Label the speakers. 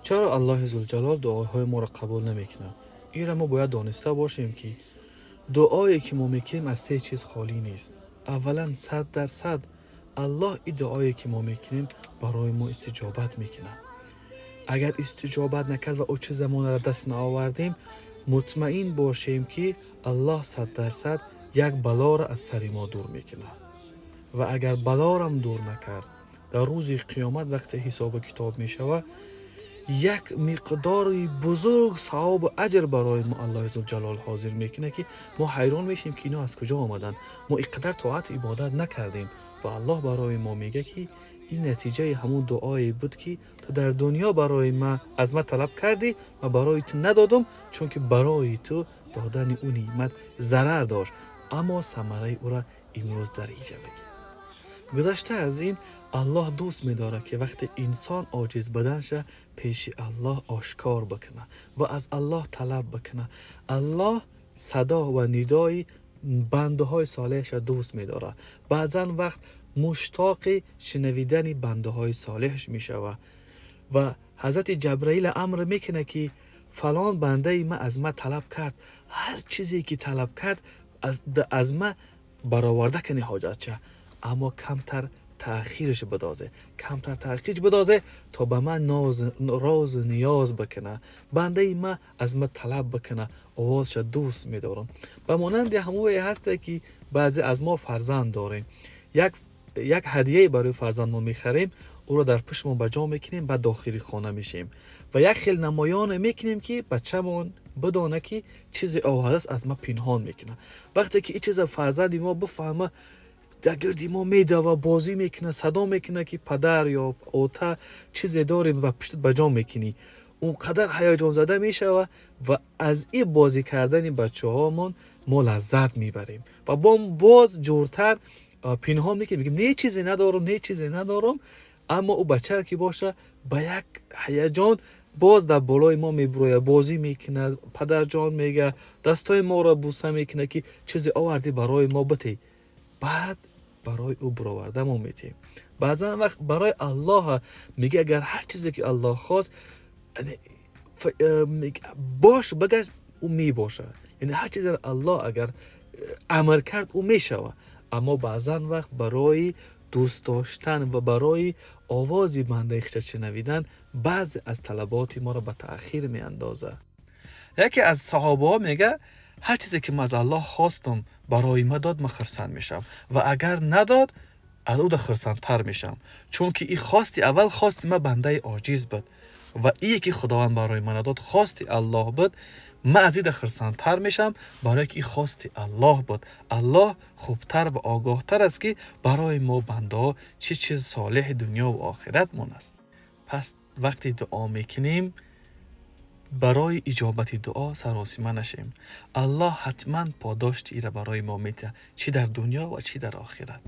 Speaker 1: Чаро Аллоҳи Зулҷалол дуоҳои моро қабул намекунад? Инро мо бояд дониста бошем, ки дуое ки мо мекунем, аз се чиз холӣ нест. Аввалан, 100% Аллоҳ и дуое ки мо мекунем, барои мо истиҷобат мекунад. Агар истиҷобат накард ва ӯ чиза мо даст наовардем, мутмаин бошем, ки Аллоҳ 100% як балоро аз сари мо дур мекунад. Ва агар балорам дур накард, дар рӯзи қиёмат, вақте ҳисобу китоб мешавад, як миқдори бузург савобу аҷр барои мо Аллоҳи Зулҷалол ҳозир мекунад, ки мо ҳайрон мешем, ки ино аз куҷо омаданд, мо ин қадар тоату ибодат накардем. Ва Аллоҳ барои мо мега, ки ин натиҷаи ҳамун дуое буд, ки ту дар дунё барои ма аз ма талаб кардӣ ва барои ту надодум, чунки барои ту додани ӯ неъмат зарар дошт, аммо самараи ӯра имрӯз дар иҷа бигир. Гузашта аз ин, Аллоҳ дӯст медорад, ки вақте инсон оҷиз буданша пеши Аллоҳ ошкор бикунад ва аз Аллоҳ талаб бикунад. Аллоҳ садо ва нидои бандаҳои солеҳша дӯст медорад. Баъзан вақт муштоқи шунавидани бандаҳои солеҳш мешавад ва Ҳазрати Ҷабраил амр мекунад, ки фалон бандаи ма аз ма талаб кард, ҳар чизе ки талаб кард, аз ма бароварда кани ҳоҷатча, аммо камтар таъхирш бидозе, камтар таъхирш бидозе, то ба ман розу ниёз бикуна, бандаи ма аз ма талаб бикуна, овозша дӯст медорам. Ба монанди ҳамое ҳасте, ки баъзе аз мо фарзанд дорем, як ҳадияе барои фарзандмон мехарем, ӯро дар пуштмон ба ҷо мекунем, баъд дохили хона мешем ва як хел намоёне мекунем, ки бачамон бидона, ки чизе овардааст, аз ма пинҳон мекунад. Вақте ки ин чиза фарзанди мо бифаҳма, дар гирди мо медава, бозӣ мекунад, садо мекунад, ки падар ё ота, чизе дорем ва пуштат ба ҷо мекунӣ. Он қадар ҳаяҷонзада мешава ва аз ин бозӣ кардани бачаҳомон мо лаззат мебарем ва боз ҷуртар пинҳон мекунем, мегӯем: «Не, чизе надорам, не, чизе надорам». Аммо ӯ бачае ки боша, ба як ҳаяҷон боз дар болои мо мебурояд, бозӣ мекунад, падарҷон мега, дастои моро буса мекунад, ки чизе овардӣ, барои мо битӣ. Баъд барои ӯ буроварда мо метиҳем. Баъзан вақт барои Аллоҳ мега, агар ҳар чизе ки Аллоҳ хост, бош багаш, ӯ мебошад. Яъне ҳар чизеро Аллоҳ агар амр кард, ӯ мешавад. Аммо баъзан вақт барои дӯст доштан ва барои овози бандаи хеша шунавидан баъзе аз талаботи моро ба таъхир меандозад. Яке аз саҳобаҳо мега: ҳар чизе ки ман аз Аллоҳ хостам, барои ма дод, ман хурсанд мешавам ва агар надод, аз ӯ да хурсандтар мешавам, чунки и хости аввал хости ма бандаи оҷиз буд ва ие ки Худованд барои ман надод, хости Аллоҳ буд. Ман аз ида хурсандтар мешавам, барое ки и хости Аллоҳ буд. Аллоҳ хубтар ва огоҳтар аст, ки барои мо бандаҳо чӣ чиз солеҳи дунё ва охиратмон аст. Пас вақте дуо мекунем, барои иҷобати дуо саросима нашем. Аллоҳ ҳатман подошти ира барои мо медиҳад, чӣ дар дунё ва чӣ дар охират.